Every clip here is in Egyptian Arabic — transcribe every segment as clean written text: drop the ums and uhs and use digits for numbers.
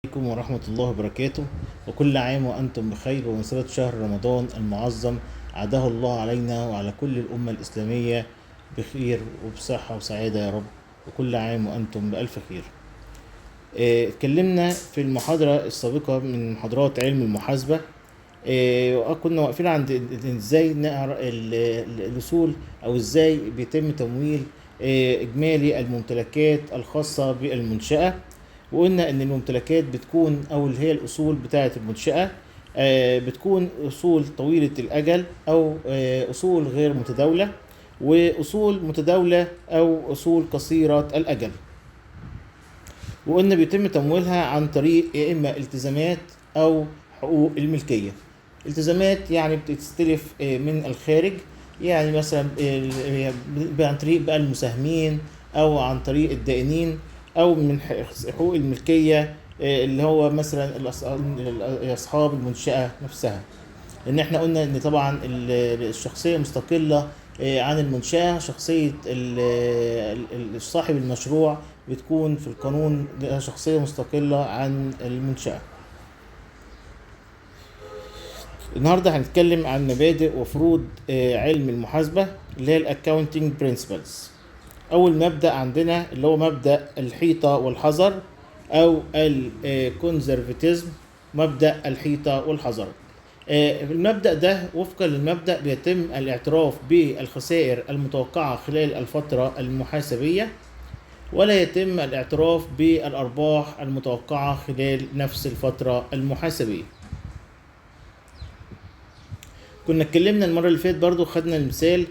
عليكم ورحمة الله وبركاته، وكل عام وأنتم بخير. ومناسبة شهر رمضان المعظم عاده الله علينا وعلى كل الأمة الإسلامية بخير وبصحة وسعادة يا رب، وكل عام وأنتم بألف خير. اتكلمنا في المحاضرة السابقة من محاضرات علم المحاسبة، كنا واقفين عند ازاي نقرأ الأصول أو ازاي بيتم تمويل إجمالي الممتلكات الخاصة بالمنشأة. وقلنا ان الممتلكات بتكون او اللي هي الاصول بتاعه المنشأة بتكون اصول طويلة الاجل او اصول غير متداولة، واصول متداولة او اصول قصيرة الاجل. وقلنا بيتم تمويلها عن طريق يا اما التزامات او حقوق الملكية. التزامات يعني بتستلف من الخارج، يعني مثلا عن طريق بقى المساهمين او عن طريق الدائنين، او من حقوق الملكية اللي هو مثلا اصحاب المنشأة نفسها. لان احنا قلنا ان طبعا الشخصية مستقلة عن المنشأة، شخصية صاحب المشروع بتكون في القانون لها شخصية مستقلة عن المنشأة. النهاردة هنتكلم عن مبادئ وفروض علم المحاسبة اللي هي ال accounting principles. أول مبدأ عندنا اللي هو مبدأ الحيطة والحذر أو ال conservatism، مبدأ الحيطة والحذر. المبدأ ده وفقا للمبدأ بيتم الاعتراف بالخسائر المتوقعة خلال الفترة المحاسبية، ولا يتم الاعتراف بالأرباح المتوقعة خلال نفس الفترة المحاسبية. كنا اتكلمنا المرة اللي فاتت برضو، خدنا المثال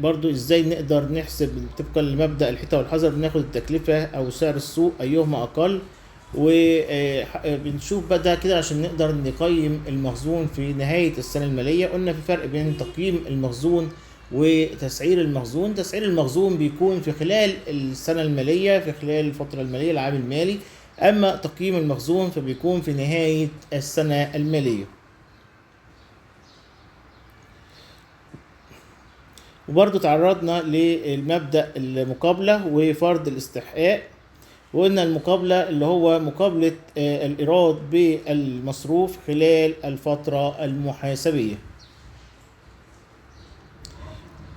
برضو ازاي نقدر نحسب طبقا لمبدأ الحيطة والحذر. بناخد التكلفة او سعر السوق ايهما اقل، وبنشوف بقى ده كده عشان نقدر نقيم المخزون في نهاية السنة المالية. قلنا في فرق بين تقييم المخزون وتسعير المخزون. تسعير المخزون بيكون في خلال السنة المالية، في خلال الفترة المالية العام المالي، اما تقييم المخزون فبيكون في نهاية السنة المالية. وبرضو تعرضنا للمبدأ المقابلة وفرض الاستحقاق. وقلنا المقابلة اللي هو مقابلة الإيراد بالمصروف خلال الفترة المحاسبية.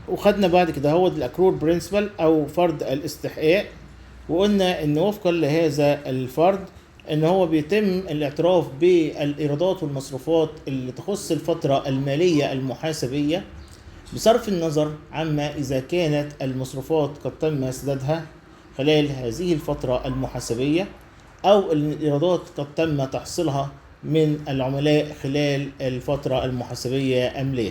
وخدنا بعد كده هو ال accrual principle أو فرض الاستحقاق، وقلنا إن وفقا لهذا الفرض إن هو بيتم الاعتراف بالإيرادات والمصروفات اللي تخص الفترة المالية المحاسبية بصرف النظر عما إذا كانت المصروفات قد تم سدادها خلال هذه الفترة المحاسبية أو الإيرادات قد تم تحصيلها من العملاء خلال الفترة المحاسبية أم لا.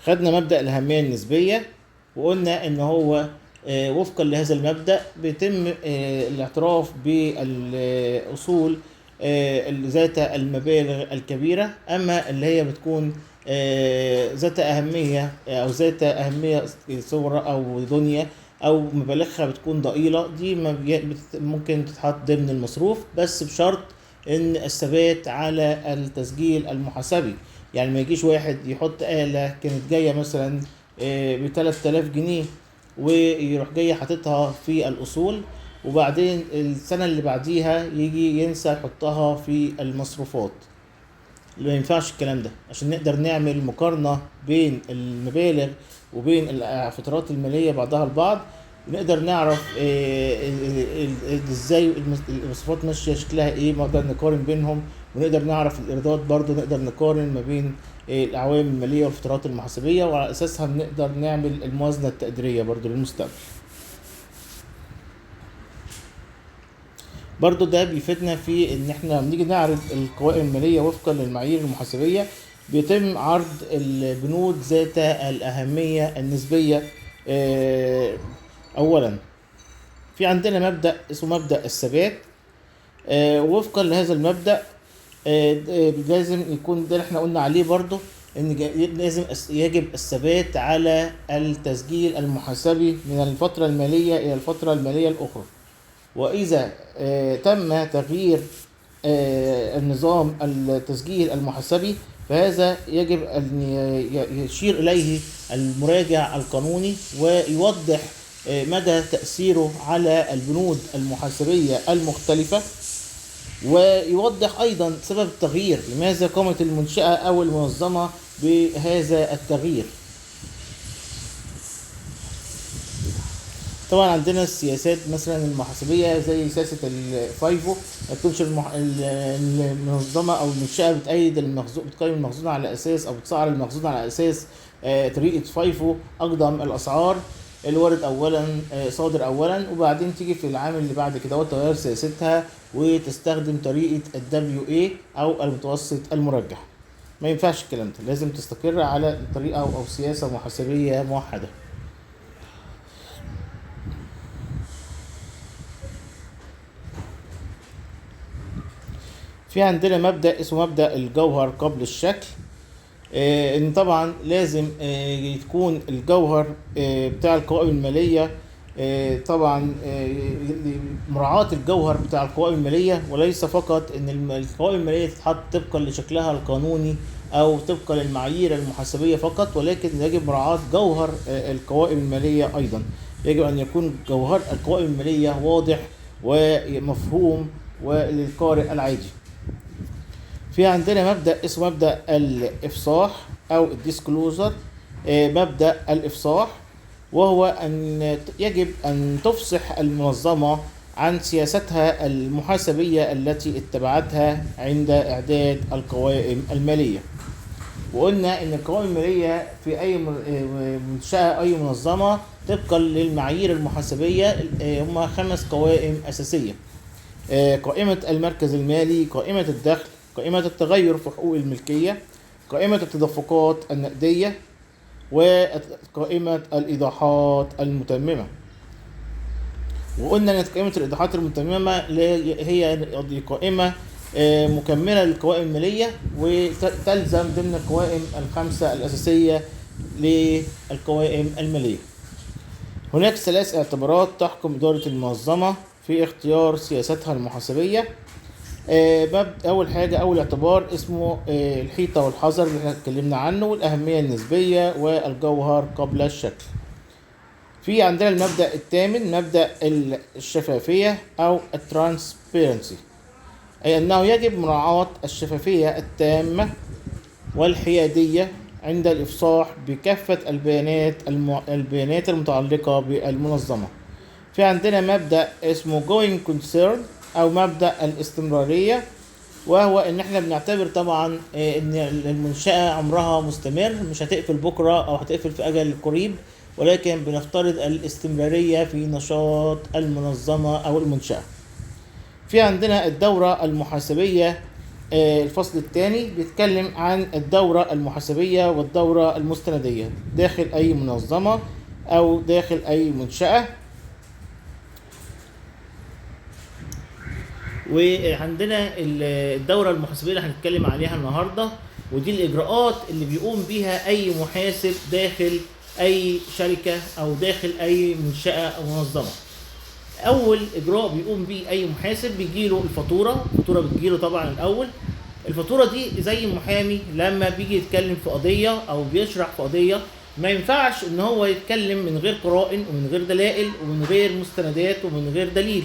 خدنا مبدأ الأهمية النسبية، وقلنا إن هو وفقا لهذا المبدأ بيتم الاعتراف بالأصول ذات المبالغ الكبيرة، أما اللي هي بتكون ذات أهمية أو ذات أهمية صغرى أو دنيا أو مبالغها بتكون ضئيلة، دي ممكن تتحط ضمن المصروف، بس بشرط إن الثبات على التسجيل المحاسبي. يعني ما يجيش واحد يحط آلة كانت جاية مثلا ب3000 جنيه ويروح جاي حاططها في الأصول، وبعدين السنة اللي بعديها يجي ينسى يحطها في المصروفات. ما ينفعش الكلام ده، عشان نقدر نعمل مقارنة بين المبالغ وبين الفترات المالية بعضها البعض، نقدر نعرف ازاي المصروفات ماشية شكلها ايه، نقدر نقارن بينهم، ونقدر نعرف الإيرادات برضو، نقدر نقارن ما بين الأعوام المالية والفترات المحاسبية، وعلى أساسها بنقدر نعمل الموازنة التقديرية برضو للمستقبل. برضو ده بيفيدنا في ان احنا بنيجي نعرض القوائم المالية وفقا للمعايير المحاسبية، بيتم عرض البنود ذات الأهمية النسبية. أولا في عندنا مبدأ اسمه مبدأ الثبات. وفقا لهذا المبدأ لازم يكون ده اللي احنا قلنا عليه برضو، ان لازم يجب الثبات على التسجيل المحاسبي من الفترة المالية إلى الفترة المالية الأخرى. وإذا تم تغيير النظام التسجيل المحاسبي فهذا يجب أن يشير إليه المراجع القانوني ويوضح مدى تأثيره على البنود المحاسبية المختلفة، ويوضح أيضا سبب التغيير، لماذا قامت المنشأة أو المنظمة بهذا التغيير. طبعا عندنا السياسات مثلا المحاسبية زي سياسة ال FIFO، تنشر المنظمة أو المنشأة بتأيد المخزون، بتقيم المخزون على أساس أو بتسعر المخزون على أساس طريقة FIFO، أقدم الأسعار، الوارد أولا، صادر أولا، وبعدين تيجي في العام اللي بعد كده وتغير سياستها وتستخدم طريقة ال WA أو المتوسط المرجح. ما ينفعش الكلام ده، لازم تستقر على طريقة أو سياسة محاسبية موحدة. في عندنا مبدأ اسمه مبدأ الجوهر قبل الشكل، ان طبعا لازم يكون الجوهر بتاع القوائم المالية، طبعا مراعاة الجوهر بتاع القوائم المالية، وليس فقط ان القوائم المالية تتحط طبقا لشكلها القانوني او طبقا للمعايير المحاسبية فقط، ولكن يجب مراعاة جوهر القوائم المالية ايضا. يجب ان يكون جوهر القوائم المالية واضح ومفهوم وللقارئ العادي. في عندنا مبدأ اسمه مبدأ الإفصاح أو ال disclosure، مبدأ الإفصاح وهو أن يجب أن تفصح المنظمة عن سياستها المحاسبية التي اتبعتها عند إعداد القوائم المالية. وقلنا إن القوائم المالية في أي منشأة أي منظمة طبقا للمعايير المحاسبية هم 5 قوائم أساسية: قائمة المركز المالي، قائمة الدخل، قائمة التغير في حقوق الملكية، قائمة التدفقات النقدية، وقائمة الإيضاحات المتممة. وقلنا أن قائمة الإيضاحات المتممة هي قائمة مكملة للقوائم المالية وتلزم ضمن القوائم 5 الأساسية للقوائم المالية. هناك 3 اعتبارات تحكم إدارة المنظمة في اختيار سياستها المحاسبية. أول حاجة، أول اعتبار اسمه الحيطة والحذر اللي احنا اتكلمنا عنه، والأهمية النسبية، والجوهر قبل الشكل. في عندنا المبدأ الثامن، مبدأ الشفافية أو ال transparency، أي أنه يجب مراعاة الشفافية التامة والحيادية عند الإفصاح بكافة البيانات المتعلقة بالمنظمة. في عندنا مبدأ اسمه going concern أو مبدأ الاستمرارية، وهو إن إحنا بنعتبر طبعا إن المنشأة عمرها مستمر، مش هتقفل بكرة أو هتقفل في أجل قريب، ولكن بنفترض الاستمرارية في نشاط المنظمة أو المنشأة. في عندنا الدورة المحاسبية، الفصل الثاني بيتكلم عن الدورة المحاسبية والدورة المستندية داخل أي منظمة أو داخل أي منشأة. وعندنا الدورة المحاسبية اللي هنتكلم عليها النهاردة، ودي الإجراءات اللي بيقوم بيها أي محاسب داخل أي شركة أو داخل أي منشأة أو منظمة. أول إجراء بيقوم بيه أي محاسب بيجيله الفاتورة، الفاتورة بتجيله طبعا الأول. الفاتورة دي زي المحامي لما بيجي يتكلم في قضية أو بيشرح في قضية، ما ينفعش إن هو يتكلم من غير قرائن ومن غير دلائل ومن غير مستندات ومن غير دليل.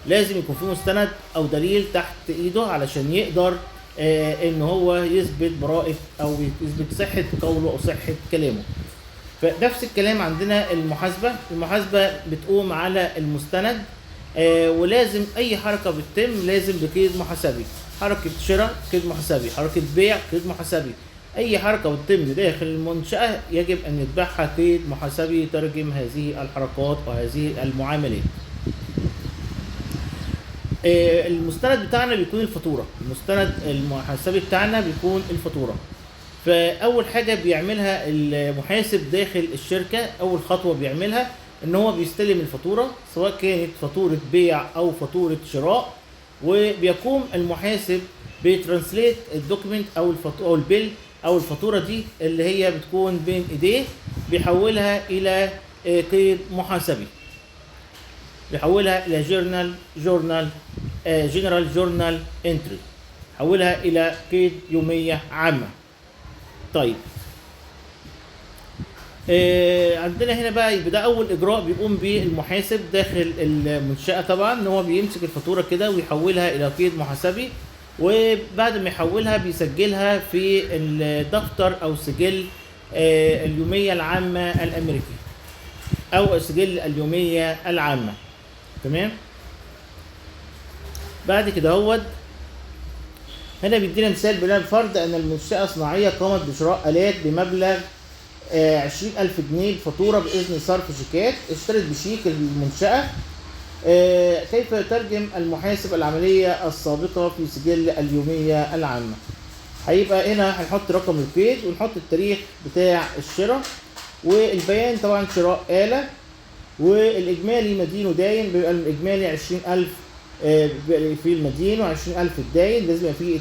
لازم يكون في مستند او دليل تحت ايده علشان يقدر ان هو يثبت براءة او يثبت صحة قوله او صحة كلامه. فنفس الكلام عندنا المحاسبة، المحاسبة بتقوم على المستند، ولازم اي حركة بتتم لازم بقيد محاسبي، حركة شراء قيد محاسبي، حركة بيع قيد محاسبي، اي حركة بتتم داخل المنشأة يجب ان يتبعها قيد محاسبي يترجم هذه الحركات وهذه المعاملات. المستند بتاعنا بيكون الفاتورة، المستند المحاسبي بتاعنا بيكون الفاتورة. فأول حاجة بيعملها المحاسب داخل الشركة، أول خطوة بيعملها إن هو بيستلم الفاتورة، سواء كانت فاتورة بيع أو فاتورة شراء، وبيقوم المحاسب ب translate ال document أو الفاتورة أو ال bill أو الفاتورة دي اللي هي بتكون بين إيديه، بيحولها إلى قيد محاسبي، بيحولها الى journal general journal entry، حولها الى قيد يومية عامة. طيب عندنا هنا بقى يبقى ده اول اجراء بيقوم به المحاسب داخل المنشأة، طبعا ان هو بيمسك الفاتورة كده ويحولها الى قيد محاسبي، وبعد ما يحولها بيسجلها في الدفتر او سجل اليومية العامة الامريكي او سجل اليومية العامة. تمام. بعد كده هو هنا بيدينا مثال بناء فرض ان المنشأة الصناعية قامت بشراء آلات بمبلغ 20,000 جنيه بفاتورة بإذن صرف شيكات، اشترت بشيك المنشأة. كيف يترجم المحاسب العملية السابقة في سجل اليومية العامة؟ هيبقى هنا هنحط رقم القيد ونحط التاريخ بتاع الشراء والبيان طبعا شراء آلة، والإجمالي مدين وداين، بيبقى الإجمالي 20,000 في المدين و20,000 الداين. لازم يبقى في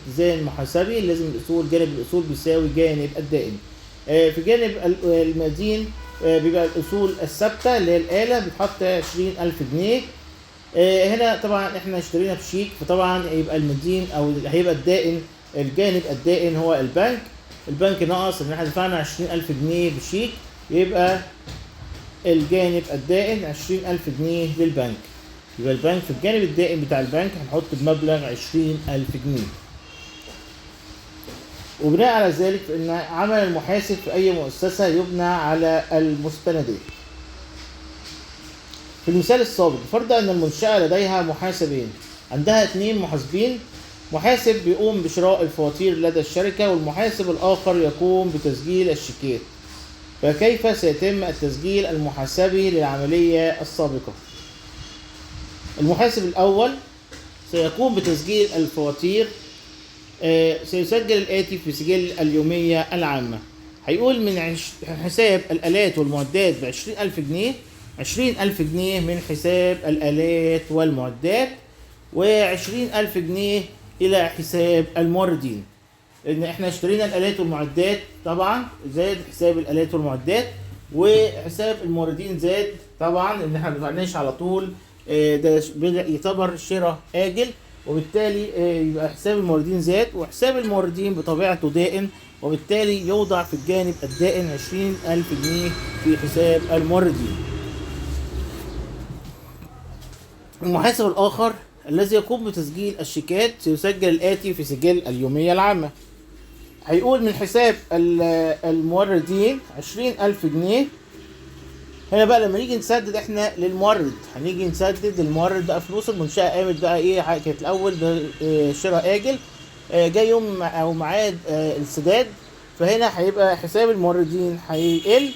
اتزان محاسبي، لازم الأصول جانب الأصول بيساوي جانب الدائن. في جانب المدين بيبقى الأصول الثابتة اللي هي الآلة بتحط 20,000 جنيه. هنا طبعا احنا اشترينا بشيك، فطبعا يبقى المدين أو هيبقى الدائن، الجانب الدائن هو البنك. البنك نقص ان احنا دفعنا 20,000 جنيه بشيك، يبقى الجانب الدائن 20,000 جنيه للبنك. يبقى البنك في الجانب الدائن بتاع البنك هنحط بمبلغ 20,000 جنيه. وبناء على ذلك فإن عمل المحاسب في أي مؤسسة يبنى على المستندات. في المثال السابق فرض أن المنشأة لديها محاسبين، عندها 2 محاسبين، محاسب بيقوم بشراء الفواتير لدى الشركة والمحاسب الآخر يقوم بتسجيل الشيكات، فكيف سيتم التسجيل المحاسبي للعملية السابقة؟ المحاسب الأول سيقوم بتسجيل الفواتير، سيسجل الآتي في سجل اليومية العامة. هيقول من حساب الآلات والمعدات ب20,000 جنيه، 20,000 جنيه من حساب الآلات والمعدات، و20,000 جنيه إلى حساب الموردين. إن إحنا اشترينا الآلات والمعدات طبعا زاد حساب الآلات والمعدات، وحساب الموردين زاد طبعا إن إحنا ما دفعناش على طول، ده يعتبر شراء آجل، وبالتالي يبقى حساب الموردين زاد، وحساب الموردين بطبيعته دائن، وبالتالي يوضع في الجانب الدائن 20,000 جنيه في حساب الموردين. المحاسب الآخر الذي يقوم بتسجيل الشيكات سيسجل الآتي في سجل اليومية العامة. هيقول من حساب الموردين 20,000 جنيه. هنا بقى لما نيجي نسدد احنا للمورد، هنيجي نسدد للمورد بقى فلوس المنشأة قامت بقى ايه، كانت الاول شراء آجل، جاي يوم او ميعاد السداد، فهنا هيبقى حساب الموردين هيقل،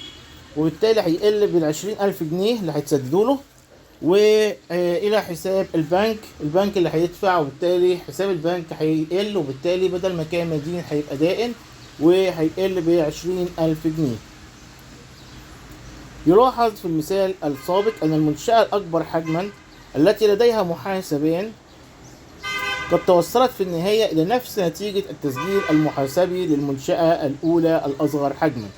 وبالتالي هيقل بال20,000 جنيه اللي هيتسددوا له، والى حساب البنك، البنك اللي هيدفع، وبالتالي حساب البنك هيقل، وبالتالي بدل ما كان مدين هيبقى دائن، وهيقل ب20,000 جنيه. يلاحظ في المثال السابق أن المنشأة الأكبر حجما التي لديها محاسبين قد توصلت في النهاية إلى نفس نتيجة التسجيل المحاسبي للمنشأة الأولى الأصغر حجما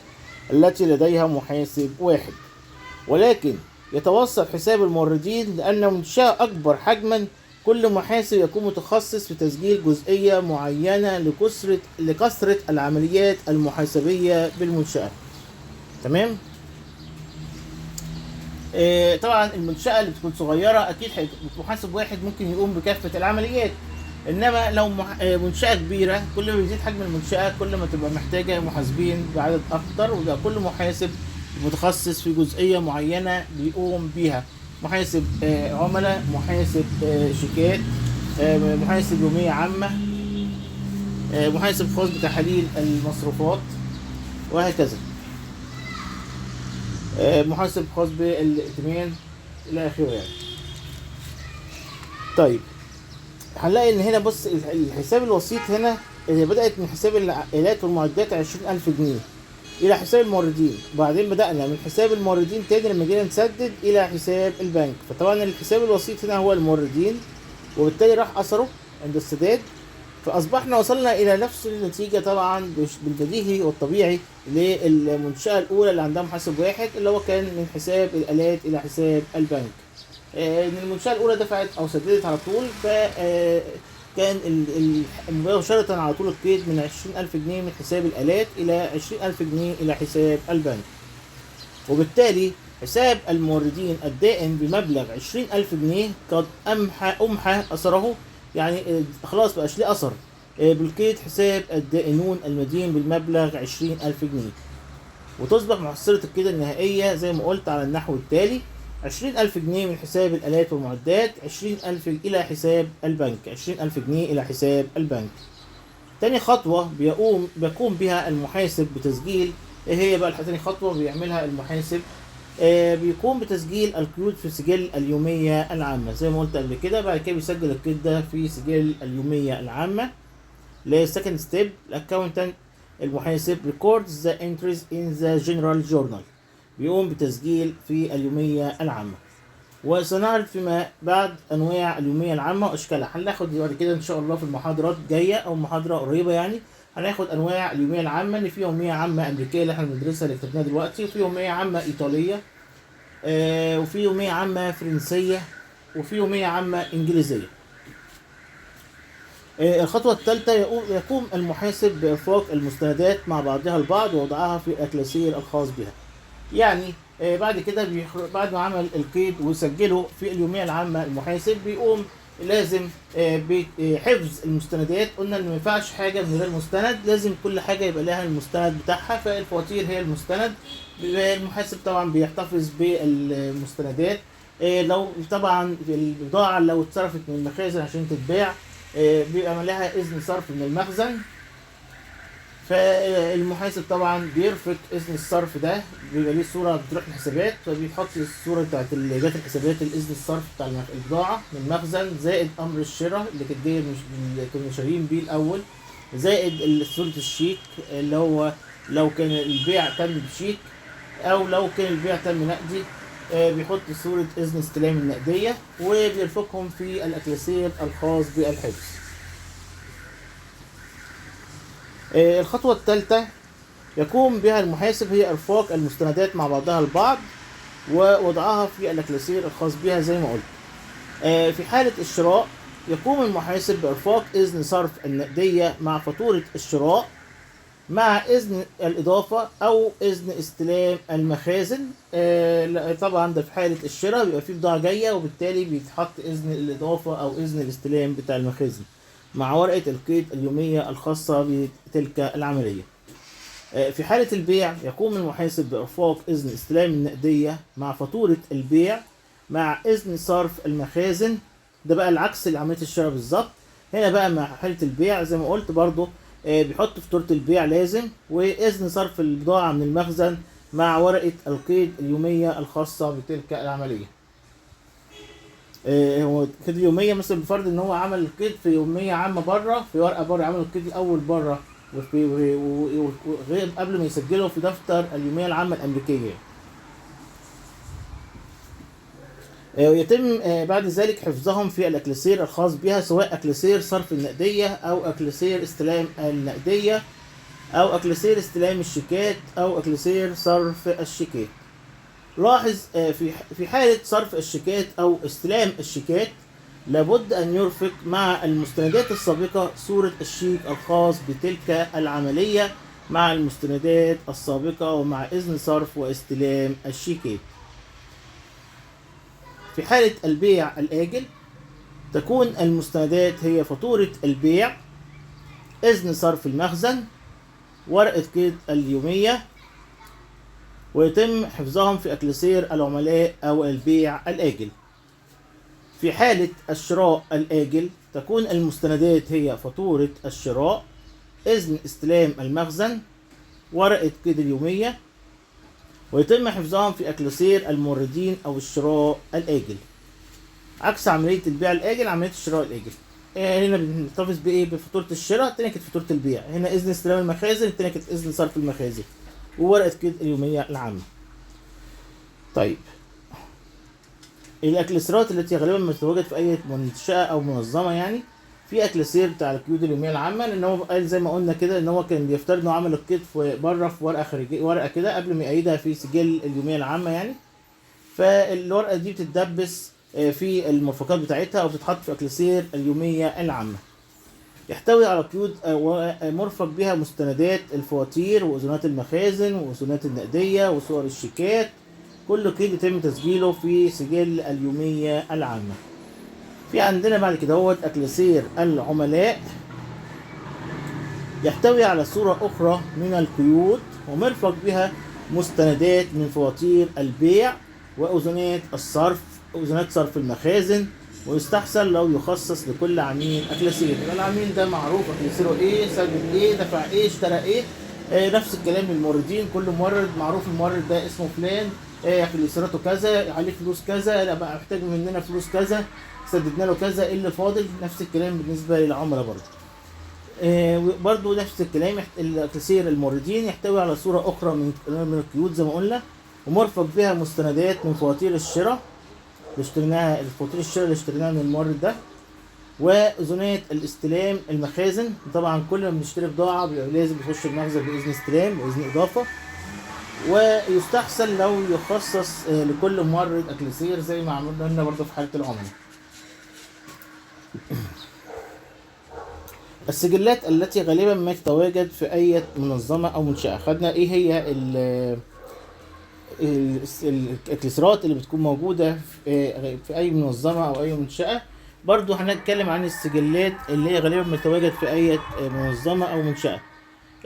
التي لديها محاسب واحد، ولكن يتوصل حساب الموردين لأن منشأة أكبر حجما كل محاسب يكون متخصص في تسجيل جزئية معينة لكثرة العمليات المحاسبية بالمنشأة. تمام؟ طبعا المنشأة اللي بتكون صغيرة أكيد محاسب واحد ممكن يقوم بكافة العمليات، إنما لو منشأة كبيرة كل ما بيزيد حجم المنشأة كل ما تبقى محتاجة محاسبين بعدد أكتر، ويبقى كل محاسب متخصص في جزئية معينة بيقوم بيها، محاسب عملاء، محاسب شيكات، محاسب يومية عامة، محاسب خاص بتحاليل المصروفات، وهكذا، محاسب خاص بالائتمان الى اخره يعني. طيب هنلاقي ان هنا بص الحساب الوسيط هنا اللي بدأت من حساب الآلات والمعدات 20,000 جنيه الى حساب الموردين، وبعدين بدأنا من حساب الموردين تاني لما جينا نسدد الى حساب البنك، فطبعا الحساب الوسيط هنا هو الموردين، وبالتالي راح اثره عند السداد، فاصبحنا وصلنا الى نفس النتيجة طبعا بالبديهي والطبيعي للمنشاه الاولى اللي عندها محاسب واحد، اللي هو كان من حساب الالات الى حساب البنك. ان المنشاة الاولى دفعت او سددت على طول، ف كان مباشرة على طول القيد من 20,000 جنيه من حساب الآلات إلى 20,000 جنيه إلى حساب البنك، وبالتالي حساب الموردين الدائن بمبلغ 20,000 جنيه قد أمحى أثره، يعني خلاص بقاش ليه أثر، بالقيد حساب الدائنون المدين بالمبلغ 20,000 جنيه. وتصبح محصلة القيد النهائية زي ما قلت على النحو التالي: 20,000 جنيه من حساب الآلات والمعدات، 20,000 إلى حساب البنك، 20,000 جنيه إلى حساب البنك. تاني خطوة بيقوم بها المحاسب بتسجيل، إيه هي بقى تاني خطوة بيعملها المحاسب؟ بيقوم بتسجيل القيود في سجل اليومية العامة زي ما قلت قبل كده. بعد كده بيسجل القيد ده في سجل اليومية العامة. ل second step، ال accountant المحاسب records the entries in the general journal، بيقوم بتسجيل في اليومية العامة. وسنعرف فيما بعد أنواع اليومية العامة وأشكالها. هناخد بعد كده إن شاء الله في المحاضرات الجاية أو محاضرة قريبة، يعني هناخد أنواع اليومية العامة، إن في يومية عامة أمريكية اللي إحنا بندرسها اللي كتبناها دلوقتي، وفي يومية عامة إيطالية، وفي يومية عامة فرنسية، وفي يومية عامة إنجليزية. الخطوة الثالثة يقوم المحاسب بإرفاق المستندات مع بعضها البعض ووضعها في الأكلاسير الخاص بها. يعني بعد كده بعد ما عمل القيد وسجله في اليومية العامة المحاسب بيقوم لازم بحفظ المستندات. قلنا ان ما ينفعش حاجة من غير مستند، لازم كل حاجة يبقى لها المستند بتاعها، فالفواتير هي المستند. المحاسب طبعا بيحتفظ بالمستندات. لو طبعا البضاعة لو اتصرفت من المخازن عشان تتباع، بيبقى لها إذن صرف من المخزن، فالمحاسب طبعا بيرفق إذن الصرف ده، بيبقى ليه صورة بتروح الحسابات، فبيحط الصورة بتاعت اللي جت الحسابات الإذن الصرف بتاع البضاعة من المخزن، زائد أمر الشراء اللي كانت جاية اللي كنا شارين بيه الأول، زائد صورة الشيك اللي هو لو كان البيع تم بشيك أو لو كان البيع تم نقدي، بيحط صورة إذن استلام النقدية وبيرفقهم في الأكلاسير الخاص بالحفظ. الخطوة الثالثة يقوم بها المحاسب هي إرفاق المستندات مع بعضها البعض ووضعها في الأكلاسير الخاص بها زي ما قلت. في حالة الشراء يقوم المحاسب بإرفاق إذن صرف النقدية مع فاتورة الشراء مع إذن الإضافة أو إذن استلام المخازن. طبعا ده في حالة الشراء بيبقى فيه بضاعة جاية، وبالتالي بيتحط إذن الإضافة أو إذن الاستلام بتاع المخازن مع ورقة القيد اليومية الخاصة بتلك العملية. في حالة البيع يقوم المحاسب بإرفاق إذن استلام النقدية مع فاتورة البيع مع إذن صرف المخازن. ده بقى العكس لعملية الشراء بالظبط. هنا بقى مع حالة البيع زي ما قلت برضو، بيحط فاتورة البيع لازم، وإذن صرف البضاعة من المخزن مع ورقة القيد اليومية الخاصة بتلك العملية. هو كده يومية مثلا، بفرض ان هو عمل القيد في يومية عامة بره، في ورقة بره، عمل القيد الأول بره وغير قبل ما يسجله في دفتر اليومية العامة الأمريكية. ويتم بعد ذلك حفظهم في الأكلاسير الخاص بها، سواء أكلاسير صرف النقدية أو أكلاسير استلام النقدية أو أكلاسير استلام الشيكات أو أكلاسير صرف الشيكات. لاحظ في حالة صرف الشيكات أو استلام الشيكات لابد أن يرفق مع المستندات السابقة صورة الشيك الخاص بتلك العملية مع المستندات السابقة ومع إذن صرف واستلام الشيكات. في حالة البيع الآجل تكون المستندات هي فاتورة البيع، إذن صرف المخزن، ورقة قيد اليومية، ويتم حفظهم في أكلاسير العملاء أو البيع الآجل. في حالة الشراء الآجل تكون المستندات هي فاتورة الشراء، إذن استلام المخزن، ورقة قيد اليومية، ويتم حفظهم في أكلاسير الموردين أو الشراء الآجل. عكس عملية البيع الآجل عملية الشراء الآجل. هنا بنحتفظ بإيه؟ بفاتورة الشراء، التانية كانت فاتورة البيع. هنا إذن استلام المخازن، التانية كانت إذن صرف المخازن، وورقة قيد اليومية العامة. طيب الأكلاسيرات التي غالبا ما تتواجد في أي منشأة أو منظمة، يعني في أكلاسير بتاع القيود اليومية العامة، لأن هو قال زي ما قلنا كده إن هو كان بيفترض إنه عمل القيد في بره في ورقة خارجية، ورقة كده قبل ما يقيدها في سجل اليومية العامة يعني. فالورقة دي بتتدبس في المرفقات بتاعتها أو بتتحط في أكلاسير اليومية العامة. يحتوي على قيود ومرفق بها مستندات الفواتير وأذونات المخازن وأذونات النقدية وصور الشيكات. كل قيد يتم تسجيله في سجل اليومية العامة. في عندنا بعد كده هو أكلاسير العملاء، يحتوي على صورة أخرى من القيود ومرفق بها مستندات من فواتير البيع وأذونات الصرف، أذونات صرف المخازن. ويستحسن لو يخصص لكل عميل أكلاسير. يبقى العميل ده معروف أكلاسيره إيه، سجل إيه، دفع إيه، اشترى إيه. نفس الكلام للموردين، كل مورد معروف المورد ده اسمه فلان، أكلاسيراته كذا، عليه فلوس كذا، لا بقى محتاج مننا فلوس كذا، سددنا له كذا، إيه اللي فاضل. نفس الكلام بالنسبة للعملاء برضه. برضه نفس الكلام، الأكلاسير الموردين يحتوي على صورة أخرى من القيود زي ما قلنا، ومرفق بها مستندات من فواتير الشراء اللي اشتريناها، الفواتير الشراء اللي اشتريناها من المورد ده، وأذونات الاستلام المخازن. طبعا كل ما بنشتري بضاعة بيبقى لازم يخش المخزن بإذن استلام وإذن إضافة. ويستحسن لو يخصص لكل مورد أكلاسير زي ما عملنا لنا برضه في حالة العملاء. السجلات التي غالبا ما تتواجد في أي منظمة أو منشأة. خدنا إيه هي الأكلاسيرات اللي بتكون موجودة في أي منظمة أو أي منشأة. برضو هنتكلم عن السجلات اللي هي غالبا ما تتواجد في أي منظمة أو منشأة.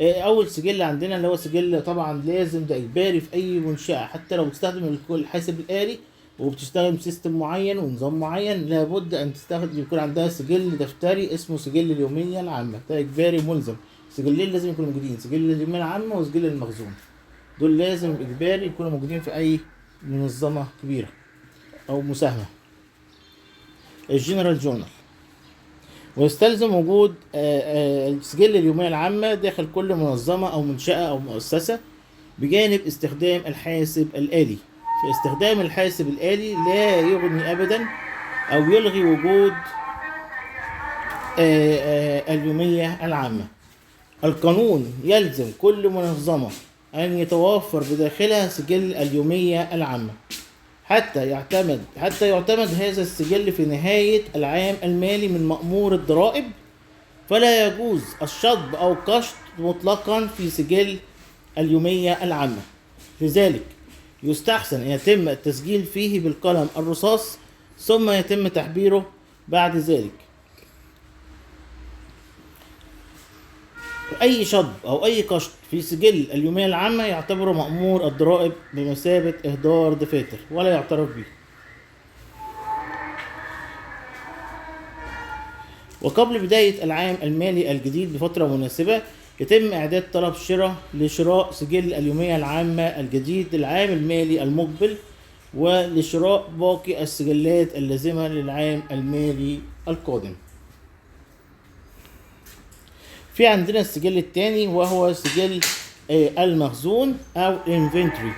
أول سجل عندنا اللي هو سجل، طبعا لازم ده إجباري في أي منشأة، حتى لو بتستخدم الحاسب الآلي وبتشتغل ب system معين ونظام معين، لابد أن تستخدم، يكون عندها سجل دفتري اسمه سجل اليومية العامة. ده إجباري ملزم. سجلين لازم يكونوا موجودين، سجل اليومية العامة وسجل المخزون، دول لازم إجباري يكونوا موجودين في أي منظمة كبيرة أو مساهمة. ال general journal. ويستلزم وجود سجل اليومية العامة داخل كل منظمة أو منشأة أو مؤسسة، بجانب استخدام الحاسب الآلي. فاستخدام الحاسب الآلي لا يغني أبدا أو يلغي وجود اليومية العامة. القانون يلزم كل منظمة أن يتوفر بداخلها سجل اليومية العامة حتى يعتمد هذا السجل في نهاية العام المالي من مأمور الضرائب. فلا يجوز الشطب أو القشط مطلقا في سجل اليومية العامة. لذلك يستحسن أن يتم التسجيل فيه بالقلم الرصاص ثم يتم تحبيره بعد ذلك. أي شطب أو أي قشط في سجل اليومية العامة يعتبره مأمور الضرائب بمثابة إهدار دفاتر ولا يعترف به. وقبل بداية العام المالي الجديد بفترة مناسبة يتم إعداد طلب شراء لشراء سجل اليومية العامة الجديد للعام المالي المقبل، ولشراء باقي السجلات اللازمة للعام المالي القادم. في عندنا السجل الثاني وهو سجل المخزون أو inventory.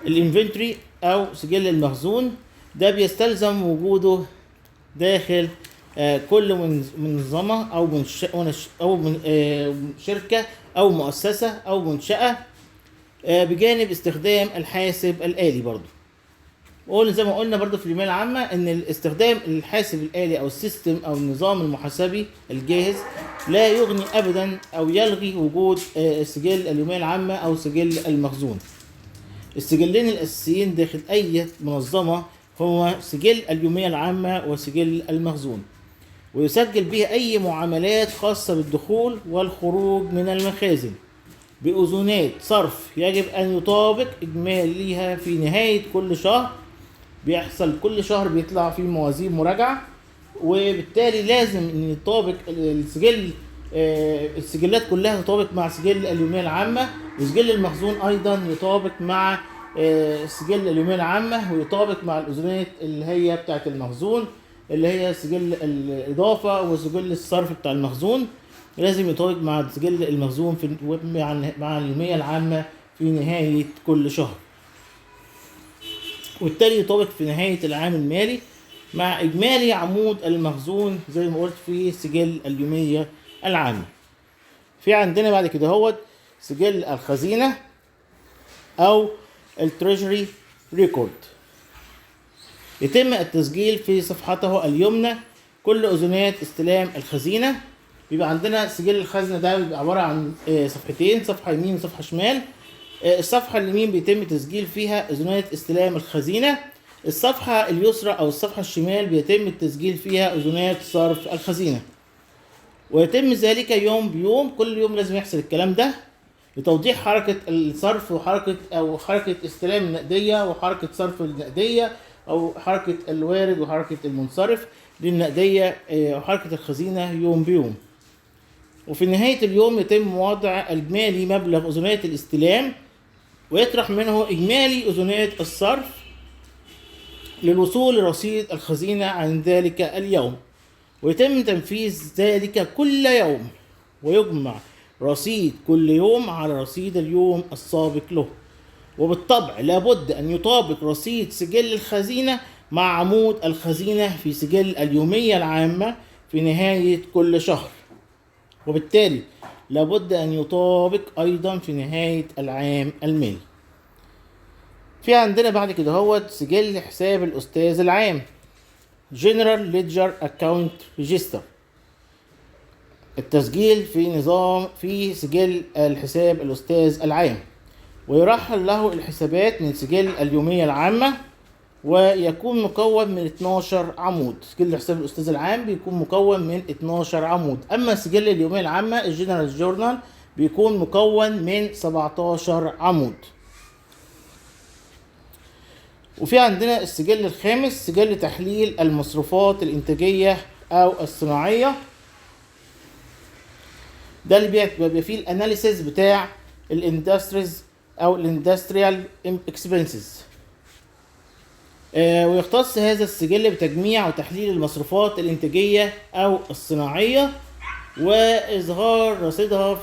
ال inventory أو سجل المخزون ده بيستلزم وجوده داخل كل منظمة أو شركة أو مؤسسة أو منشأة، بجانب استخدام الحاسب الآلي. برضو وقلنا زي ما قلنا برضو في اليومية العامة ان استخدام الحاسب الآلي او ال system او النظام المحاسبي الجاهز لا يغني ابدا او يلغي وجود سجل اليومية العامة او سجل المخزون. السجلين الاساسيين داخل اي منظمة هو سجل اليومية العامة وسجل المخزون، ويسجل به اي معاملات خاصة بالدخول والخروج من المخازن بأذونات صرف يجب ان يطابق اجماليها في نهاية كل شهر. بيحصل كل شهر بيطلع فيه موازين مراجعة، وبالتالي لازم ان يطابق السجل، السجلات كلها تطابق مع سجل اليومية العامة، وسجل المخزون ايضا يطابق مع سجل اليومية العامة، ويطابق مع الأذونات اللي هي بتاعت المخزون اللي هي سجل الإضافة وسجل الصرف بتاع المخزون، لازم يطابق مع سجل المخزون في مع اليومية العامة في نهاية كل شهر، وبالتالي يطابق في نهاية العام المالي مع إجمالي عمود المخزون زي ما قلت في سجل اليومية العامة. في عندنا بعد كده هو سجل الخزينة أو ال treasury record. يتم التسجيل في صفحته اليمنى كل أذونات استلام الخزينة. بيبقى عندنا سجل الخزنة ده بيبقى عبارة عن صفحتين، صفحة يمين وصفحة شمال. الصفحة اليمين بيتم تسجيل فيها أذونات استلام الخزينة، الصفحة اليسرى أو الصفحة الشمال بيتم التسجيل فيها أذونات صرف الخزينة. ويتم ذلك يوم بيوم، كل يوم لازم يحصل الكلام ده لتوضيح حركة الصرف وحركة أو حركة استلام النقدية وحركة صرف النقدية أو حركة الوارد وحركة المنصرف للنقدية وحركة الخزينة يوم بيوم. وفي نهاية اليوم يتم وضع إجمالي مبلغ أذونات الاستلام ويطرح منه إجمالي أذونات الصرف للوصول لرصيد الخزينة عن ذلك اليوم، ويتم تنفيذ ذلك كل يوم، ويجمع رصيد كل يوم على رصيد اليوم السابق له. وبالطبع لابد أن يطابق رصيد سجل الخزينة مع عمود الخزينة في سجل اليومية العامة في نهاية كل شهر، وبالتالي لابد أن يطابق أيضا في نهاية العام المالي. في عندنا بعد كده هو سجل حساب الأستاذ العام General Ledger Account Register، التسجيل في نظام في سجل الحساب الأستاذ العام، ويرحل له الحسابات من سجل اليومية العامة، ويكون مكون من 12 عمود. سجل حساب الأستاذ العام بيكون مكون من 12 عمود. أما سجل اليومية العامة ال general journal بيكون مكون من 17 عمود. وفي عندنا السجل الخامس سجل تحليل المصروفات الإنتاجية أو الصناعية، ده اللي بيبقى فيه ال analysis بتاع ال industries أو ال industrial expenses. ويختص هذا السجل بتجميع وتحليل المصروفات الإنتاجية أو الصناعية وإظهار رصيدها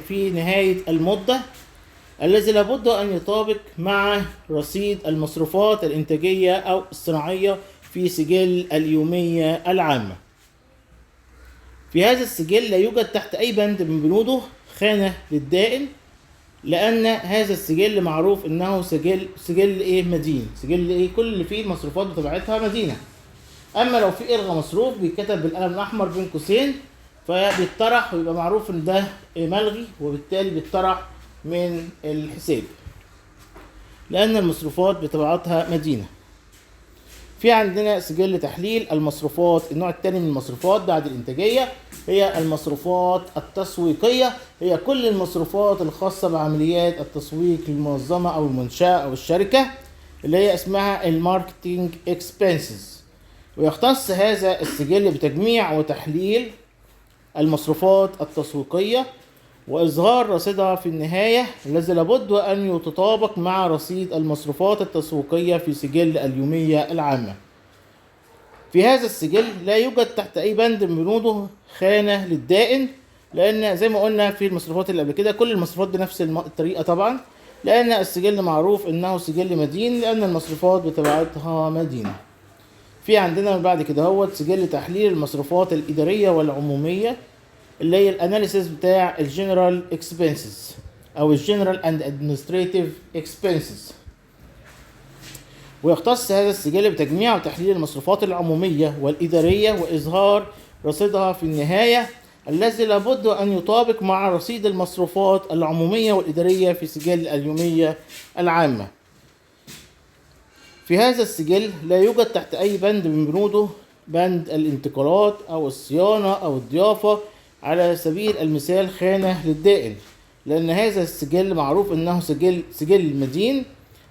في نهاية المدة، الذي لابد أن يطابق مع رصيد المصروفات الإنتاجية أو الصناعية في سجل اليومية العامة. في هذا السجل لا يوجد تحت أي بند من بنوده خانة للدائن، لأن هذا السجل معروف إنه سجل إيه مدين، سجل إيه كل اللي فيه المصروفات بطبيعتها مدينة. أما لو في إلغى مصروف بيتكتب بالقلم الأحمر بين قوسين فبيتطرح ويبقى معروف إن ده ملغي، وبالتالي بيتطرح من الحساب لأن المصروفات بطبيعتها مدينة. في عندنا سجل تحليل المصروفات، النوع الثاني من المصروفات بعد الإنتاجية هي المصروفات التسويقية، هي كل المصروفات الخاصة بعمليات التسويق للمنظمة أو المنشأة أو الشركة اللي هي اسمها ال marketing expenses. ويختص هذا السجل بتجميع وتحليل المصروفات التسويقية وإظهار رصيدها في النهاية، الذي لابد أن يتطابق مع رصيد المصروفات التسويقية في سجل اليومية العامة. في هذا السجل لا يوجد تحت أي بند من بنوده خانة للدائن، لأن زي ما قلنا في المصروفات اللي قبل كده كل المصروفات بنفس الطريقة طبعا، لأن السجل معروف إنه سجل مدين لأن المصروفات بطبيعتها مدينة. في عندنا بعد كده هو سجل تحليل المصروفات الإدارية والعمومية اللي هي ال analysis بتاع ال general expenses او ال general and administrative expenses. ويختص هذا السجل بتجميع وتحليل المصروفات العمومية والإدارية وإظهار رصيدها في النهاية، الذي لابد أن يطابق مع رصيد المصروفات العمومية والإدارية في سجل اليومية العامة. في هذا السجل لا يوجد تحت أي بند من بنوده بند الانتقالات أو الصيانة أو الضيافة على سبيل المثال خانة للدائن، لأن هذا السجل معروف أنه سجل مدين،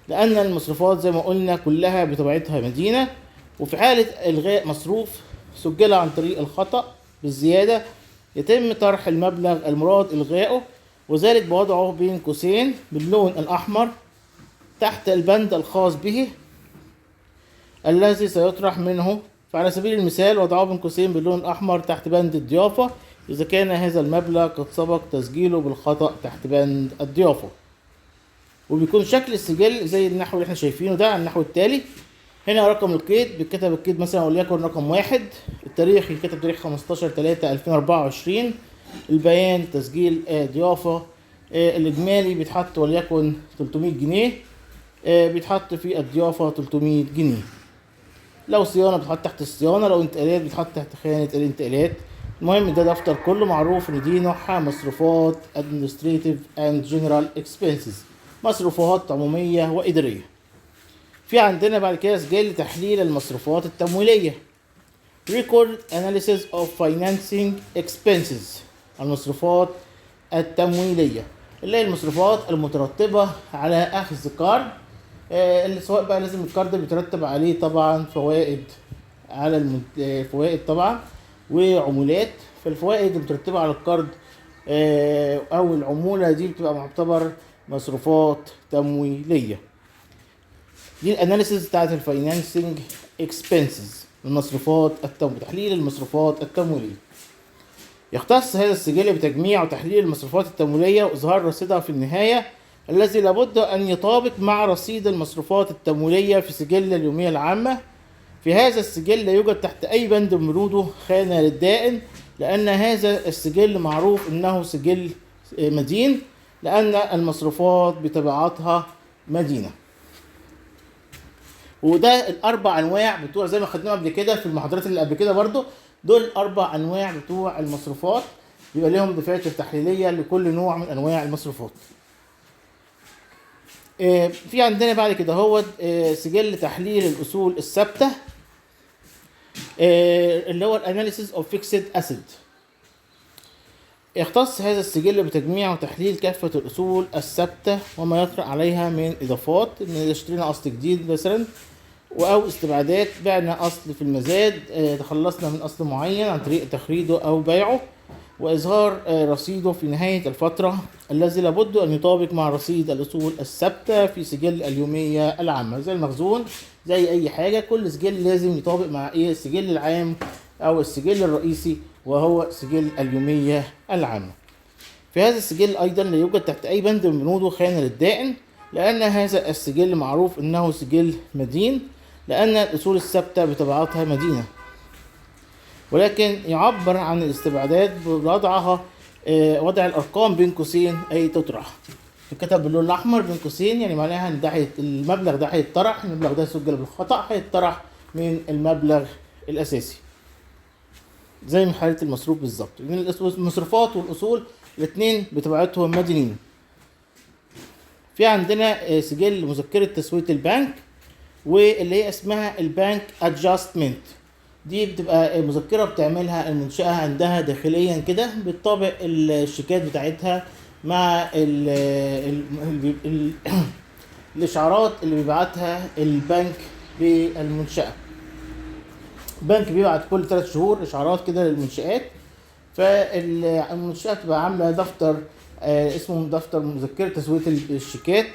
لأن المصروفات زي ما قلنا كلها بطبيعتها مدينة. وفي حالة إلغاء مصروف سجل عن طريق الخطأ بالزيادة يتم طرح المبلغ المراد إلغائه، وذلك بوضعه بين قوسين باللون الأحمر تحت البند الخاص به الذي سيطرح منه. فعلى سبيل المثال وضعه بين قوسين باللون الأحمر تحت بند الضيافة إذا كان هذا المبلغ قد سبق تسجيله بالخطأ تحت بند الضيافة. وبيكون شكل السجل زي النحو اللي احنا شايفينه ده على النحو التالي. هنا رقم القيد بيتكتب القيد مثلا وليكن رقم 1، التاريخ يتكتب تاريخ 15/3/2024، البيان تسجيل ضيافة، الإجمالي بيتحط وليكن 300 جنيه، بيتحط في الضيافة 300 جنيه. لو صيانة بتحط تحت الصيانة، لو انتقالات بتحط تحت خانه الانتقالات. المهم ده دفتر كله معروف ان دي نوعها مصروفات administrative and general expenses، مصروفات عموميه واداريه. في عندنا بعد كده سجل تحليل المصروفات التمويلية، record analysis of financing expenses، المصروفات التمويلية اللي هي المصروفات المترتبة على أخذ قرض، اللي سواء بقى لازم القرض بيترتب عليه طبعا فوائد على فوائد طبعا وعمولات. فالفوائد المترتبة على القرض أو العمولة دي بتبقى معتبر مصروفات تمويلية. دي ال analysis بتاعت ال financing expenses، المصروفات التمويل، تحليل المصروفات التمويلية. يختص هذا السجل بتجميع وتحليل المصروفات التمويلية وإظهار رصيدها في النهاية، الذي لابد أن يطابق مع رصيد المصروفات التمويلية في سجل اليومية العامة. في هذا السجل لا يوجد تحت أي بند من بنوده خانة للدائن، لأن هذا السجل معروف أنه سجل مدين، لأن المصروفات بتبعاتها مدينة. وده الأربع أنواع بتوع زي ما خدناهم قبل كده في المحاضرات اللي قبل كده برضو، دول أربع أنواع بتوع المصروفات، بيبقى لهم دفاتر تحليلية لكل نوع من أنواع المصروفات. في عندنا بعد كده هو سجل تحليل الأصول الثابتة، اللي هو ال analysis of fixed asset. يختص هذا السجل بتجميع وتحليل كافة الأصول الثابتة وما يطرأ عليها من إضافات، إن اشترينا أصل جديد مثلا أو استبعادات، بعنا أصل في المزاد، تخلصنا من أصل معين عن طريق تخريده أو بيعه، وإظهار رصيده في نهاية الفترة الذي لابد أن يطابق مع رصيد الأصول الثابتة في سجل اليومية العامة، زي المخزون زي أي حاجة، كل سجل لازم يطابق مع إيه السجل العام أو السجل الرئيسي وهو سجل اليومية العامة. في هذا السجل أيضا لا يوجد تحت أي بند من بنوده خانة للدائن، لأن هذا السجل معروف أنه سجل مدين، لأن الأصول الثابتة بطبيعتها مدينة، ولكن يعبر عن الاستبعادات بوضعها وضع الأرقام بين قوسين أي تطرح، تتكتب باللون الأحمر بين قوسين، يعني معناها إن ده المبلغ ده هيتطرح، المبلغ ده سجل بالخطأ هيتطرح من المبلغ الأساسي، زي ما حالة المصروف بالظبط، لأن المصروفات والأصول الاثنين بطبيعتهم مدينين. في عندنا سجل مذكرة تسوية البنك، واللي هي اسمها ال bank adjustment، دي بتبقى مذكرة بتعملها المنشأة عندها داخليا كده، بتطابق الشيكات بتاعتها مع ال ال ال الإشعارات اللي بيبعتها البنك للمنشأة. البنك بيبعت كل 3 شهور إشعارات كده للمنشآت، فالمنشأة بتبقى عاملة دفتر اسمه دفتر مذكرة تسوية الشيكات،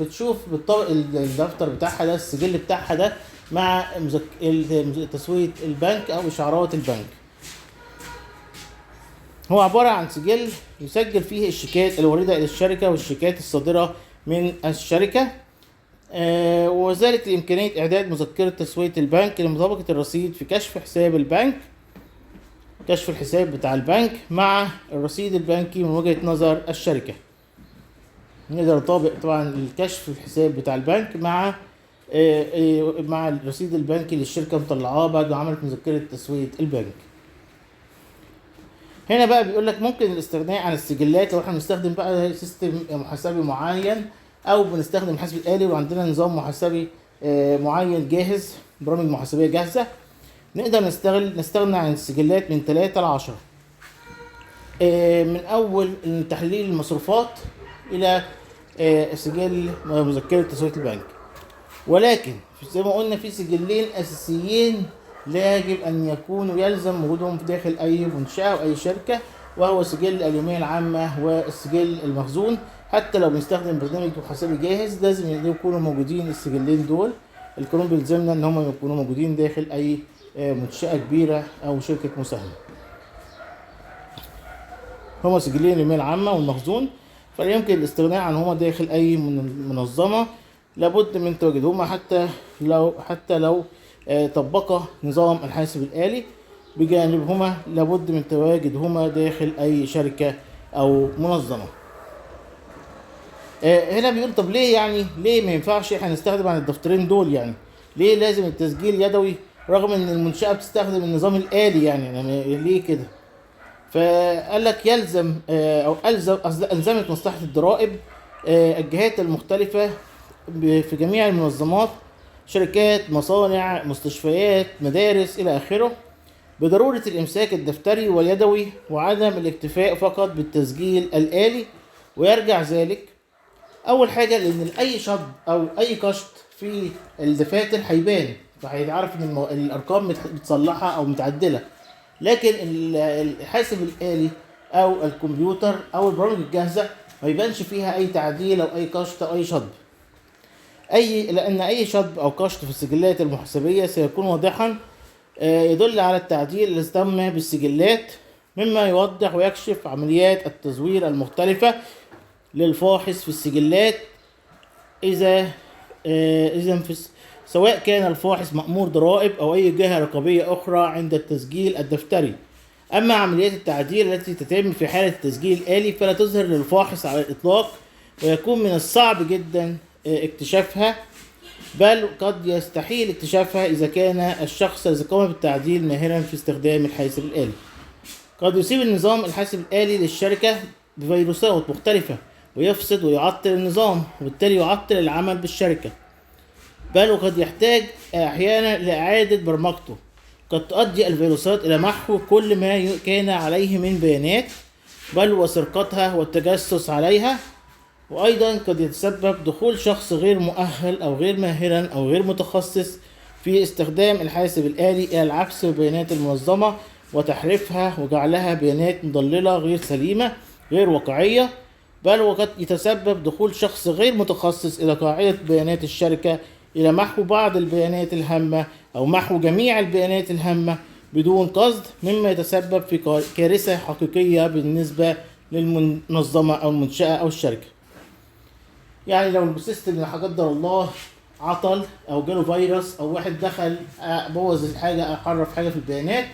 بتشوف بتطابق الدفتر بتاعها ده، السجل بتاعها ده مع تسوية البنك أو إشعارات البنك. هو عبارة عن سجل يسجل فيه الشيكات الواردة إلى الشركة والشيكات الصادرة من الشركة، وذلك لإمكانية إعداد مذكرة تسوية البنك لمطابقة الرصيد في كشف حساب البنك، كشف الحساب بتاع البنك مع الرصيد البنكي من وجهة نظر الشركة. نقدر نطابق طبعا الكشف الحساب بتاع البنك مع الرصيد البنكي اللي الشركة مطلعاه بعد ما عملت مذكرة تسوية البنك. هنا بقى بيقول لك ممكن الاستغناء عن السجلات لو احنا بنستخدم بقى system محاسبي معين، او بنستخدم الحاسب الآلي وعندنا نظام محاسبي معين جاهز، برامج محاسبية جاهزة، نقدر نستغنى عن السجلات من 3 ل 10، من اول تحليل المصروفات الى سجل مذكرة تسوية البنك. ولكن زي ما قلنا في سجلين اساسيين لا يجب ان يكونوا، يلزم وجودهم داخل اي منشأة او اي شركة، وهو سجل اليومية العامة والسجل المخزون. حتى لو بنستخدم برنامج محاسبي جاهز لازم يكونوا موجودين السجلين دول، القانون بيلزمنا ان هم يكونوا موجودين داخل اي منشأة كبيرة او شركة مساهمة. هما سجلين اليومية العامة والمخزون، فلا يمكن الاستغناء عنهما داخل اي منظمة، لابد من تواجدهما حتى لو طبق نظام الحاسب الآلي بجانبهما، لابد من تواجدهما داخل اي شركة او منظمة. هنا بيقول طب ليه، يعني ليه ما ينفعش احنا نستخدم عن الدفترين دول؟ يعني ليه لازم التسجيل يدوي رغم ان المنشأة بتستخدم النظام الآلي؟ يعني ليه كده؟ فقال لك يلزم او الزم الزمت مصلحة الضرائب الجهات المختلفة في جميع المنظمات، شركات، مصانع، مستشفيات، مدارس الى اخره، بضرورة الامساك الدفتري واليدوي وعدم الاكتفاء فقط بالتسجيل الآلي. ويرجع ذلك اول حاجة لان اي شطب او اي كشط في الدفاتر هيبان، فهيتعرف ان الارقام متصلحه او متعدله. لكن الحاسب الالي او الكمبيوتر او البرامج الجاهزة ما يبانش فيها اي تعديل او اي كشط او اي شطب، لان اي شطب او كشط في السجلات المحاسبيه سيكون واضحا يدل على التعديل الذي تم بالسجلات، مما يوضح ويكشف عمليات التزوير المختلفة للفاحص في السجلات. إذا سواء كان الفاحص مأمور ضرائب أو أي جهة رقابية أخرى عند التسجيل الدفتري. أما عمليات التعديل التي تتم في حالة التسجيل الآلي فلا تظهر للفاحص على الإطلاق، ويكون من الصعب جدا اكتشافها، بل قد يستحيل اكتشافها إذا كان الشخص الذي قام بالتعديل ماهرا في استخدام الحاسب الآلي. قد يصيب النظام الحاسب الآلي للشركة بفيروسات مختلفة ويفسد ويعطل النظام، وبالتالي يعطل العمل بالشركة، بل وقد يحتاج أحيانا لإعادة برمجته. قد تؤدي الفيروسات إلى محو كل ما كان عليه من بيانات، بل وسرقتها والتجسس عليها. وأيضا قد يتسبب دخول شخص غير مؤهل أو غير ماهرا أو غير متخصص في استخدام الحاسب الآلي إلى العبث ببيانات المنظمة وتحريفها وجعلها بيانات مضللة غير سليمة غير واقعية، بل وقد يتسبب دخول شخص غير متخصص إلى قاعدة بيانات الشركة إلى محو بعض البيانات الهامة أو محو جميع البيانات الهامة بدون قصد، مما يتسبب في كارثة حقيقية بالنسبة للمنظمة أو المنشأة أو الشركة. يعني لو ال system لا قدر الله عطل أو جاله فيروس أو واحد دخل بوظ الحاجة أو حرف حاجة في البيانات،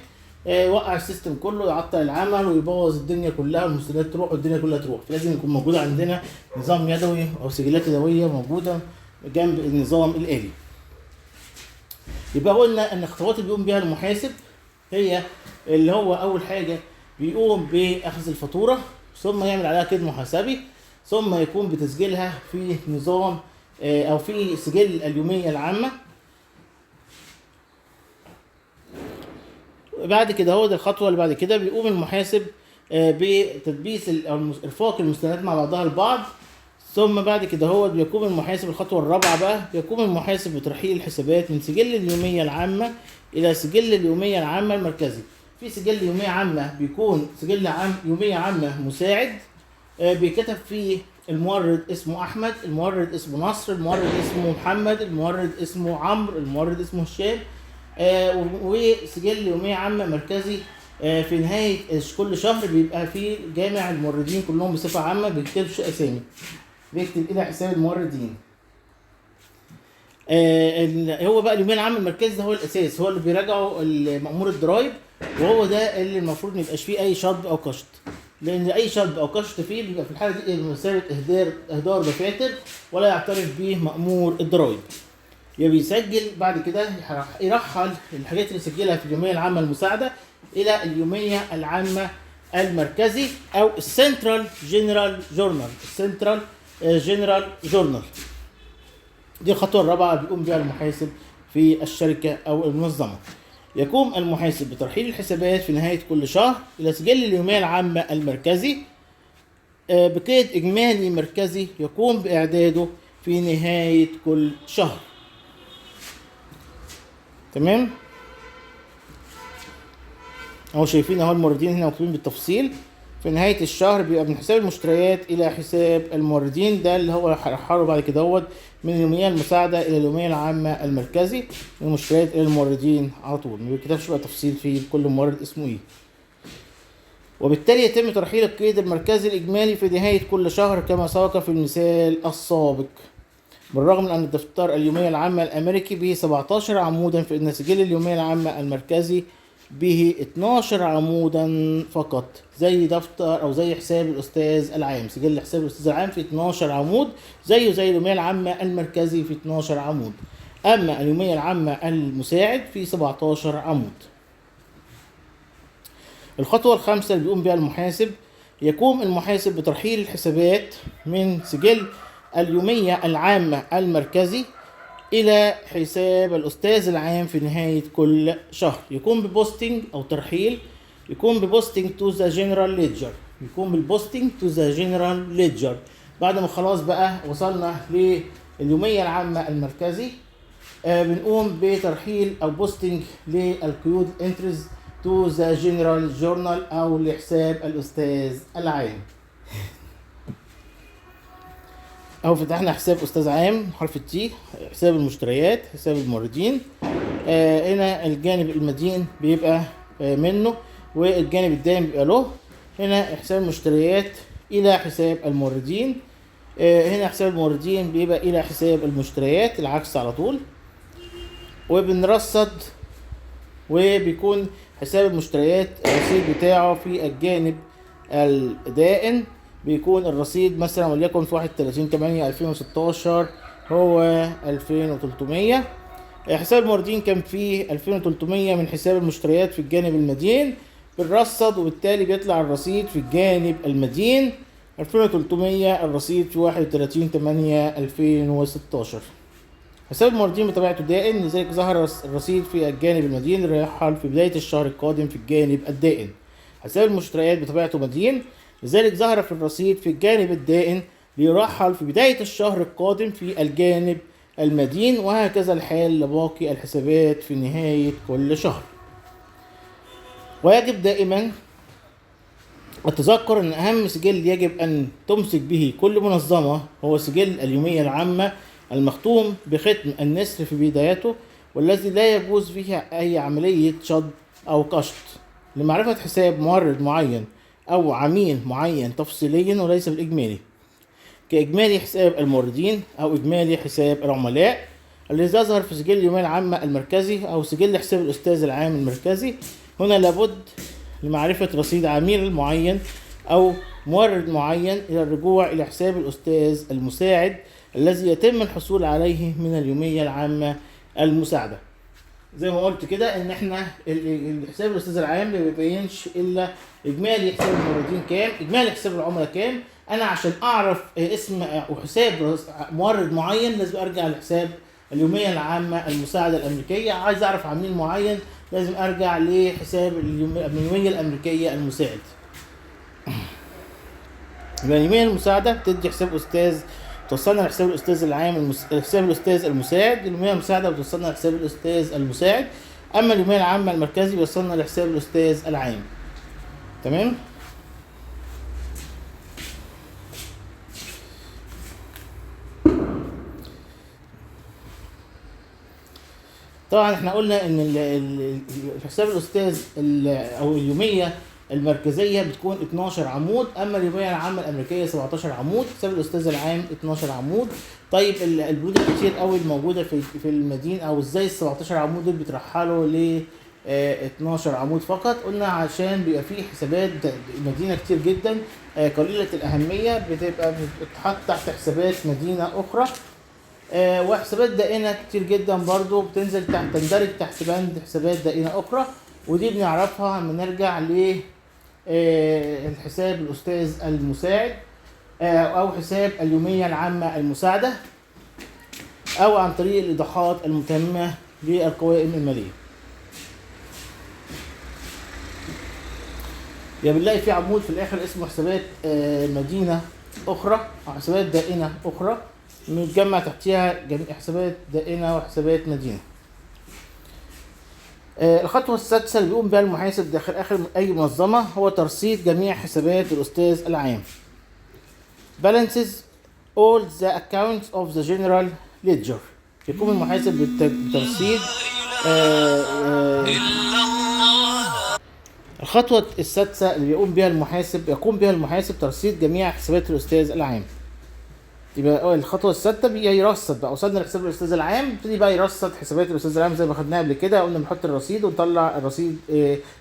وقع ال system كله، يعطل العمل ويبوظ الدنيا كلها، والمستندات تروح والدنيا كلها تروح. فلازم يكون موجود عندنا نظام يدوي او سجلات يدوية موجودة جنب النظام الآلي. يبقى قلنا ان الخطوات اللي بيقوم بيها المحاسب هي اللي هو اول حاجة بيقوم باخذ الفاتورة، ثم يعمل عليها قيد محاسبي، ثم يقوم بتسجيلها في نظام او في سجل اليومية العامة. بعد كده هو ده الخطوة اللي بعد كده بيقوم المحاسب بتدبيس او ارفاق المستندات مع بعضها البعض. ثم بعد كده هو بيقوم المحاسب الخطوة الرابعة بقى، بيقوم المحاسب بترحيل الحسابات من سجل اليومية العامة الى سجل اليومية العامة المركزي. في سجل يومية عامة بيكون سجل عام يومية عامة مساعد، بيكتب فيه المورد اسمه احمد، المورد اسمه نصر، المورد اسمه محمد، المورد اسمه عمرو، المورد اسمه هشام. وسجل يومية عامة مركزي في نهاية كل شهر بيبقى فيه جامع الموردين كلهم بصفة عامة، بيكتبش أسامي، بيكتب إلى حساب الموردين. هو بقى اليومية العامة المركزي ده هو الأساس، هو اللي بيراجعه مأمور الضرايب، وهو ده اللي المفروض ما يبقاش فيه أي شطب أو كشط، لأن أي شطب أو كشط فيه بيبقى في الحالة دي بمثابة إهدار دفاتر ولا يعترف به مأمور الضرايب. يبقى بيسجل بعد كده يرحل الحاجات اللي سجلها في اليومية العامة المساعدة إلى اليومية العامة المركزي أو ال central general journal. ال central general journal دي الخطوة الرابعة بيقوم بها المحاسب في الشركة أو المنظمة. يقوم المحاسب بترحيل الحسابات في نهاية كل شهر إلى سجل اليومية العامة المركزي بقيد إجمالي مركزي يقوم بإعداده في نهاية كل شهر. تمام؟ اهو شايفين اهو الموردين هنا مكتوبين بالتفصيل. في نهاية الشهر بيبقى من حساب المشتريات إلى حساب الموردين، ده اللي هو هيرحله بعد كده دوت من اليومية المساعدة إلى اليومية العامة المركزي، من المشتريات إلى الموردين على طول، ما بيكتبش بقى تفصيل في كل مورد اسمه إيه. وبالتالي يتم ترحيل القيد المركزي الإجمالي في نهاية كل شهر كما سبق في المثال السابق. بالرغم من أن الدفتر اليومية العامة الأمريكي به 17 عمودا، فإن سجل اليومية العامة المركزي به 12 عمودا فقط، زي دفتر أو زي حساب الأستاذ العام. سجل حساب الأستاذ العام في 12 عمود، زيه زي اليومية العامة المركزي في 12 عمود. أما اليومية العامة المساعد في 17 عمود. الخطوة الخامسة اللي بيقوم بها المحاسب، يقوم المحاسب بترحيل الحسابات من سجل اليومية العامة المركزي إلى حساب الأستاذ العام في نهاية كل شهر. يقوم ب posting أو ترحيل، يقوم ب posting to the general ledger، يقوم بال posting to the general ledger. بعد ما خلاص بقى وصلنا لليومية العامة المركزي، بنقوم بترحيل أو posting للقيود entries to the general journal أو لحساب الأستاذ العام. أهو فتحنا حساب أستاذ عام حرف ال T، حساب المشتريات، حساب الموردين. هنا الجانب المدين بيبقى منه، والجانب الدائن بيبقى له. هنا حساب المشتريات إلى حساب الموردين، هنا حساب الموردين بيبقى إلى حساب المشتريات، العكس على طول. وبنرصد، وبيكون حساب المشتريات الرصيد بتاعه في الجانب الدائن، بيكون الرصيد مثلا وليكن في 31/8/2016 هو 2300. حساب الموردين كان فيه 2300 من حساب المشتريات في الجانب المدين، بنرصد وبالتالي بيطلع الرصيد في الجانب المدين 2300، الرصيد في 31/8/2016. حساب الموردين بطبيعته دائن، لذلك ظهر الرصيد في الجانب المدين ليرحل في بداية الشهر القادم في الجانب الدائن. حساب المشتريات بطبيعته مدين، لذلك ظهر في الرصيد في الجانب الدائن ليرحل في بداية الشهر القادم في الجانب المدين، وهكذا الحال لباقي الحسابات في نهاية كل شهر. ويجب دائما التذكر أن أهم سجل يجب أن تمسك به كل منظمة هو سجل اليومية العامة المختوم بختم النسر في بدايته، والذي لا يجوز فيه أي عملية شد أو قشط، لمعرفة حساب مورد معين أو عميل معين تفصيليا وليس بالإجمالي، كإجمالي حساب الموردين أو إجمالي حساب العملاء الذي يظهر في سجل اليومية العامة المركزي أو سجل حساب الأستاذ العام المركزي. هنا لابد لمعرفة رصيد عميل معين أو مورد معين إلى الرجوع إلى حساب الأستاذ المساعد الذي يتم الحصول عليه من اليومية العامة المساعدة. زي ما قلت كده ان احنا الحساب الاستاذ العام ما بيبينش الا اجمالي حساب الموردين كام، اجمالي حساب العملاء كام. انا عشان اعرف اسم وحساب مورد معين لازم ارجع لحساب اليومية العامة المساعدة الامريكية. عايز اعرف عميل معين لازم ارجع لحساب اليومية الامريكية المساعد. يبقى اليومية المساعدة بتدي حساب استاذ، توصلنا لحساب الاستاذ العام حساب الاستاذ المساعد. اليومية المساعدة بتوصلنا لحساب الاستاذ المساعد، اما اليومية العامة المركزي بيوصلنا لحساب الاستاذ العام. تمام. طبعا احنا قلنا ان الحساب الاستاذ او اليومية المركزية بتكون 12 عمود، اما اليومية العامة الامريكية 17 عمود، حساب الاستاذ العام 12 عمود. طيب البنود الكتير قوي الموجودة في المدين، او ازاي ال 17 عمود دول بيترحلوا ل 12 عمود فقط؟ قلنا عشان بيبقى فيه حسابات مدينة كتير جدا قليله الاهمية بتبقى بتتحط تحت حسابات مدينة اخرى، وحسابات دائنه كتير جدا برضو بتنزل تحت، تندرج تحت بند حسابات دائنه اخرى، ودي بنعرفها لما نرجع ل الحساب الاستاذ المساعد او حساب اليومية العامة المساعدة، او عن طريق الايضاحات المتممه للقوائم المالية. يا بنلاقي في عمود في الاخر اسمه حسابات مدينة اخرى او حسابات دائنه اخرى، متجمع تحتها جميع حسابات دائنه وحسابات مدينة. الخطوة السادسة اللي بيقوم بها المحاسب داخل آخر أي منظمة هو ترصيد جميع حسابات الأستاذ العام. Balances all the accounts of the general ledger. يقوم المحاسب بترصيد الخطوة السادسة اللي بيقوم بها المحاسب، يقوم بها المحاسب ترصيد جميع حسابات الأستاذ العام. يبقى الخطوة السادسة بيرصد بقى، وصلنا لحساب الاستاذ العام، يبتدي بقى يرصد حسابات الاستاذ العام زي ما خدناها قبل كده. قلنا بنحط الرصيد ونطلع الرصيد.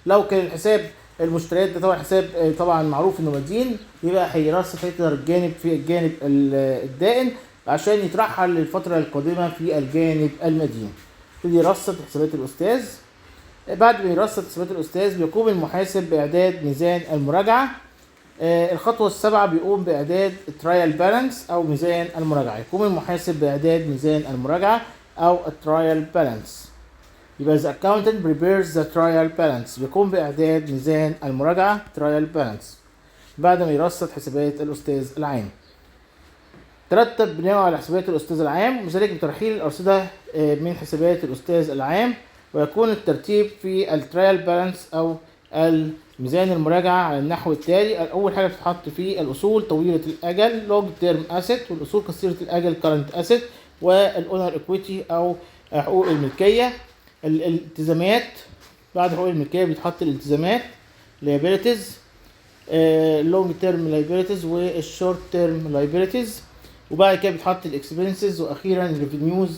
لو كان الحساب المشتريات ده طبعا حساب طبعا معروف انه مدين، يبقى هيرصد هيقدر الجانب في الجانب الدائن، عشان يترحل للفترة القادمة في الجانب المدين. يبتدي يرصد حسابات الأستاذ. بعد ما يرصد حسابات الأستاذ بيقوم المحاسب بإعداد ميزان المراجعة. الخطوة السابعة بيقوم بإعداد trial balance أو ميزان المراجعة. يقوم المحاسب بإعداد ميزان المراجعة أو ال trial balance. يبقى the accountant prepares the trial balance، بيقوم بإعداد ميزان المراجعة trial balance بعد ما يرصد حسابات الأستاذ العام. ترتب بناء على حسابات الأستاذ العام، وذلك بترحيل الأرصدة من حسابات الأستاذ العام، ويكون الترتيب في ال trial balance أو الميزان المراجعة على النحو التالي. أول حاجة بتتحط في الأصول طويلة الأجل long term asset، والأصول قصيرة الأجل current asset، وال owner equity أو حقوق الملكية. الالتزامات بعد حقوق الملكية بيتحط الالتزامات liabilities، long term liabilities وال short term liabilities، وبعد كده بيتحط ال expenses، واخيرا ال revenues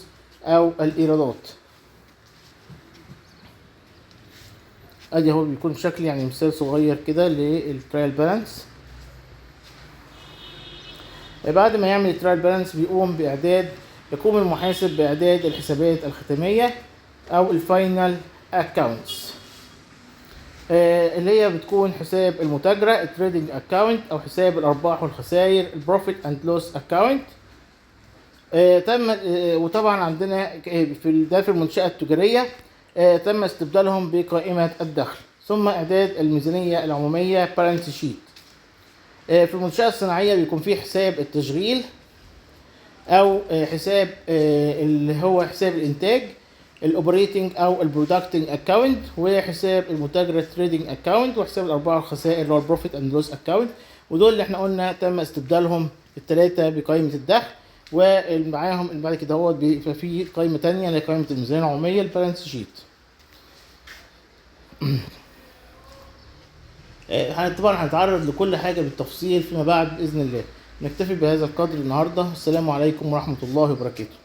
او الايرادات. ادي هو بيكون شكل يعني مثال صغير كده لل trial balance. بعد ما يعمل ال trial balance يقوم المحاسب باعداد الحسابات الختامية او ال final accounts، اللي هي بتكون حساب المتاجرة ال trading account، او حساب الارباح والخسائر ال profit and loss account. تم وطبعا عندنا في ده في المنشأة التجارية، تم استبدالهم بقائمة الدخل، ثم إعداد الميزانية العمومية balance sheet. في المنشأة الصناعية بيكون في حساب التشغيل أو حساب اللي هو حساب الإنتاج ال operating او ال producting account، وحساب المتاجرة trading account، وحساب الارباح والخسائر اللي هو ال profit and loss account. ودول اللي احنا قلنا تم استبدالهم الثلاثة بقائمه الدخل، ومعاهم اللي بعد كده هو بيبقى في قائمة ثانية اللي هي قائمة الميزانية العمومية ال balance sheet. طبعا هنتعرض لكل حاجة بالتفصيل فيما بعد باذن الله. نكتفي بهذا القدر النهارده، السلام عليكم ورحمة الله وبركاته.